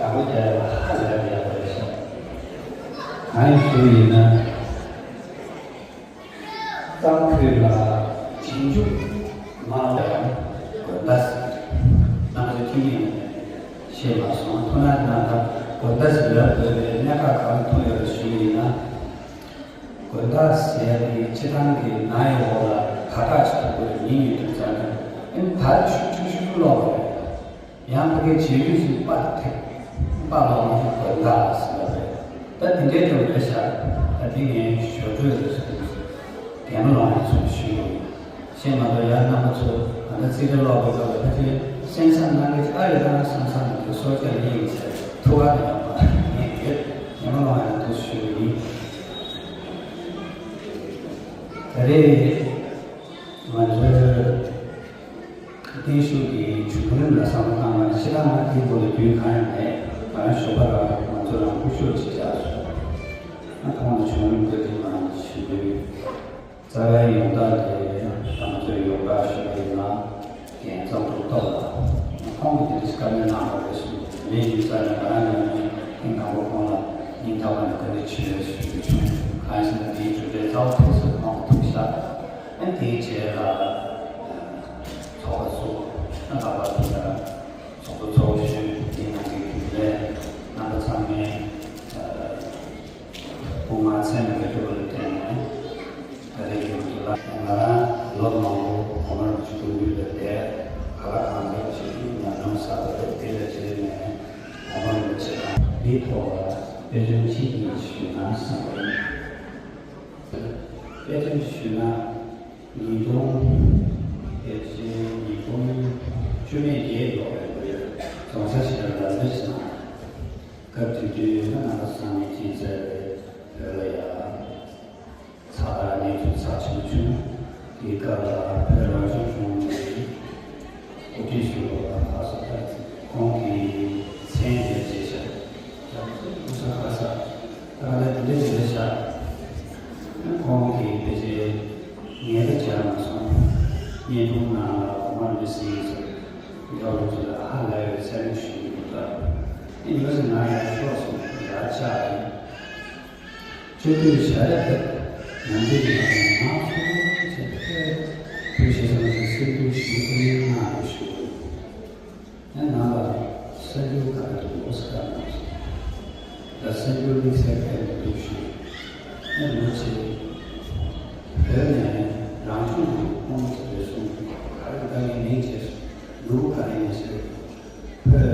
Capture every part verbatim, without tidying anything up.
དང་པོ་རྒྱག་ཡག་ཧ་ལས་པ་ཡག་པོ་རེད་ཤག་གང་ཡིན་ཞུ་ཡིན་ན། གཙང་ཁུལ་ལ་རྗེས་འཇུག་མ་ལ་ཡང་དགོན་བདག་ཟེར། རྣམ་པ་ཚོ་ཁྱིམ་ཡིན་ནས་ཤེས་མ་སོང་། ཐུགས་སྣང་གནང་དང་། དགོན་བདག་ཟེར་ཡག་བོད་པའི་གནད་འགག་གང་ཐུག་ཡོད་ཞུ་ཡིན་ན། དགོན་བདག་ཟེར་ཡག་དེ་སྤྱིར་བཏང་གི་ནང་ཡི་འོག་ལ་དར་ཁྲོད་ཅིག་ཐུག་དགོས་རེད། མི་གཉིས་ཐུག་ཙང་ནས་ཨེ་དར་ཆུང་ཆུང་ཆུང་ཆུང་ལོག་པ་རེད། ཡང་ཕ་གིའི་བྱེད་ལུགས་སུ་པ་ཐེག་པ་ལོག་ན་དགོན་བདག་ཟེར་བ་རེད། ད་དེ་འདྲའི་འདྲ་བོ་རེད་ཤག་ད་དེ་ངས་ཞོར་འཕྲོས་རེད་ཟེར་དུས་རྒན་མོ་ལགས་ནས་ཚུར་ཞུས་ཡོང་། ཤེས་མ་གཏོགས་ཡང་རྣམ་པ་ཚོ་ད་ལྟ་རྩིས་ཁྲ་ཀློག་པའི་སྐབས་ལ་ཕལ་ཆེར་གསན་བསམ་གནང་གི་ཅིག་ཨ་ཡོད་ད་བསམ་བསམ་ནས་དེ་སོར་ཆ་ལེན་ཡིན་ཟེར་ཐུགས་ཁ་ནས་ཡང་མ་ཉན་ཡོད། རྒན་མོ་ལགས་ཡང་དུ་ཞུས་ཡིན། ད་རེས་ང་ཚོའི་བརྟན་བཞུགས་ཀྱི་བྱུང་རིམ་ལ་བསམ་བློ་བཏང་བ་ནི་ཕྱི་ལ་ང་དེའི་སྐོར་ལ་རྒྱུས་གང་ཡང་མེད། ང་རང་ཞོགས་པ་རང་ང་ཚོ་རང་སྐུ་ཞབས་ཅིག་བཅར་སོང་། ང་ཁོང་ལ་བྱུང་རིམ་བཀའ་འདྲི་གནང་ཞུས་དུས། རྩ་བའི་ཡོང་སྟངས་དེ་ང་ཚོའི་ཡོངས་གྲགས་ཞུ་བ་ཡིན་ན། རྒན་གཙང་ཕྲུག་སྟོབས་ལགས། ཁོང་གིས་དེ་འདྲ་ཞིག་བཀའ་མོལ་གནང་བ་རེད་གསུངས། དེ་འདྲ་ཡིན་ཙང་ནས་ང་རང་ཡང་ཐེངས་དང་པོ་ཁོང་ལ་སྙིང་ཐག་པ་ནས་བཀའ་འདྲི་ཞུ་ཡས་ཞུ་རྒྱུ་བྱུང་། གང་ཡིན་ཟེར་ན་དེའི་གྲུབ་འབྲས་རྩ་བ་ཐུག་ས་ཁོང་ལ་ཐུག་ཤག་ཨ་ནི་དེའི་རྗེས་ལ་ཚོགས་པ་ཚོགས་ཨ་ལྷག་པར་དུ་ཚོགས་གཙོ་ཚོགས་གཞོན་དེའི་ནང་གི་རྒྱུན་ལས་རྣམ་པ་ཚང་མས་སྐུ་ངལ་ཚད་མེད་པའི་སྐྱོ་བ་ལ་བརྟེན་ནས། ད་རེས་ཀྱི་དུས་ལ་ང་རང་ལོ་མང་པོ་གོང་མ་རིན་པོ་ཆེ་སྐུ་མདུན་ལ་བསྡད། ག་ལ་གང་འཚམ་ཞིག་ཉམས་མྱོང་བསགས་པ་རེད། དེ་ལ་བརྟེན་ནས་གོང་མ་རིན་པོ་ཆེ་དང་འདིའི་ཐོག་ལ་དཔེ་མཚོན་གཅིག་གཉིས་ཞུས་ན་བསམ་པ་ཡིན། དཔེ་མཚོན་ཞུས་ན། ཉིས་སྟོང་། ཕལ་ཆེར་ཉིས་སྟོང་བཅོ་ལྔ་བརྒྱད་ལོ་རེད་འདུག་རྫོང་ས་ཞིག་ལ་ལམ་སྟོན་ཞིག་གནང་། སྐབས་དེ་དུས་ང་རང་ཚོ་ཚང་མས་མཁྱེན་གསལ་རེད། བོད་ལ་ཡ་ཚ་དང་གནས་ཚུལ་ཚབས་ཆེན་པོ་བྱུང་། དེའི་སྐབས་ལ་བོད་རང་སྐྱོང་ལྗོངས་ཀྱི་འགོ་ཁྲིད་ཞུ་བ་ལ་ཁ་ས་ཁ་ཁོང་གིས་མཚན་དེ་བརྗེད་བཞག་ད་ཁོ་ས་ཁ་ས་ད་ག་ལ་དེ་འདྲ་བྱས་བཞག་ཁོང་གིས་ཕལ་ཆེར་ངལ་གསོ་བྱས་མ་སོང་། བརྙན་ཐུང་ནང་ལ་གོང་མ་རིན་པོ་ཆེ་ཡིན་ཟེར། རྒྱལ་བ་རིན་པོ་ཆེ་ལ་ཧ་ལས་པའི་མཚན་སྨད་ཞུ་གི་འདུག་ད་ཨེ་ཉི་མ་ཟེར་ང་ཡར་ཤོག་སོང་ཡར་ཆགས་ཡིན། སྤྱི་འཐུས་བཞག་ཡ་དེ་ནམ་རྒྱུན་གྱི་ནང་ང་ཚོ་ཚོ་ཆེ་ཕེ་བོད་ཞེ་ས་མ་ཞེ་སེམས་འགུལ་ཞུ་གི་ཡིན་ན་ཞུ། ཨེ་ང་ལ་གསར་འགྱུར་ག་རེ་འདུག་ཨོ་སི་ཀར་ནང་བཞིན། ད་གསར་འགྱུར་དམིགས་བསལ་ག་རེ་འདུག་ཞུ། ཨེ་ང་ཚོས་བོད་ནས་རང་སྐྱོང་གི་དཔུང་ཚོགས་རེ་ཟུང་ག་རེ་འདྲ་ངའི་མིང་བྱས་སོང་། ལུགས་ག་རེ་ཡིན་ཟེར། བོད་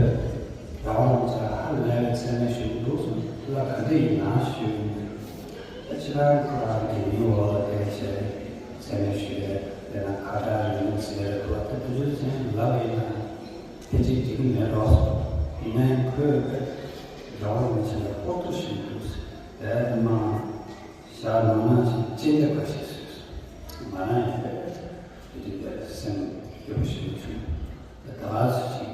རང་དབང་ཆ་ཧ་ལས་པའི་མཚན་སྨད་ཞུ་གི་འདུག་གསུངས། ལ་ག་འདྲ་ཡིན་ན་ཞུ་ཡིན། ད་ཕྱི་རང་ཁོ་རང་གི་མིང་འོག་ལ་བསྡད་བྱས་མཚན་སྨད་ཞུ་ཡས་དེ་ན་ཁ་བྲལ་ཡོང་ཟེར་བ་དེ་དུས་ཚོད་ཅན་ལབ་ཡིན་ན། ཕལ་ཆེར་འགྲིག་གི་མེད་འགྲོ། ཡིན་ནའི་ཁོས་རང་དབང་མི་བྱེད་པར་ལྐོག་ཏུ་ཞིག་འདུག་དེ་མ་བཞག་ནོར་ན་ཅིག་ཅི་འདྲ་ག་ཞིག་བཟོས་སོང་། ང་རང་ཡིན་པས་དེ་དུས་དེར་སེམས་སྐྱོ་པོ་ཞིག་བྱུང་། ད་ག་ཚོད་ཅིག་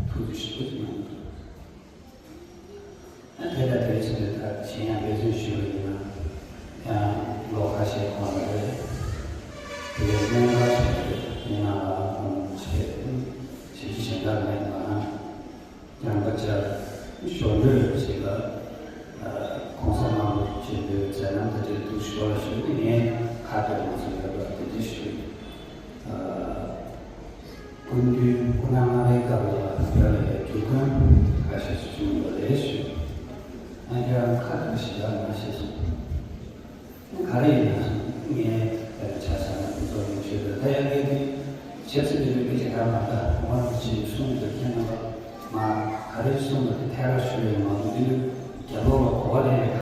ཐུགས་རྗེ་ཞིག་གནང་འདུག་དེ་ལྟར་དེ་ཚོ་ལས་ད་གཞན་ཡང་འབད་བརྩོན་ཞུས་པ་ཡིན་ན་ཡང་ལོ་ཁ་ཤས་གོང་ལ་རེད། དེ་ལས་སྔོན་མ་ཞིག་རེད། ཡིན་ནའང་ཆེ་བཞི་བཅུ་ཞེ་འདྲ་མེད་མ་ཡང་བསྐྱར་ཞོར་འབྲེལ་ཞིག་ལ་གོང་ས་མང་པོ་ཆེན་པོའི་མཛད་རྣམ་དེ་འདྲའི་འདུག་ཞོར་ལ་ཞུ་ནི་ངས་ཁ་བྲལ་མ་སོང་ཡོད་པ་དེ་འདྲ་ཞུ། སྐུ་མདུན་སྐུ་ན་ལྔ་པའི་སྐབས་ལ་བོད་ལ་ཡང་རྒྱུ་མཚན་ཁ་ཤས་ཤིག་བྱུང་ཡོད་པ་རེད་ཞུས། ཨ་ཁྱེད་རང་ཁ་བྲལ་ཞེ་དྲག་མ་བྱས་སོང་། ག་རེ་ཡིན་ན་ངས་ཆ་བཞག་ན་ཁོ་ཚོ་ཡོང་ཤེས་དང་ད་ཡང་ངས་དེ་ཆབ་སྲིད་ཀྱི་ལས་ཀ་ཞིག་ག་མ་ད་ཁོང་རང་ཚོ་ཆེད་གསུང་དུ་ཁྱེད་རྣམ་པ་མ་ག་རེ་གསུང་དང་དེ་ཐད་ཀར་ཞུ་ཡོད་མ་གཏོགས་འདི་ནི་རྒྱབ་ལོགས་ལ་གོ་བ་ལེན་ཡོད།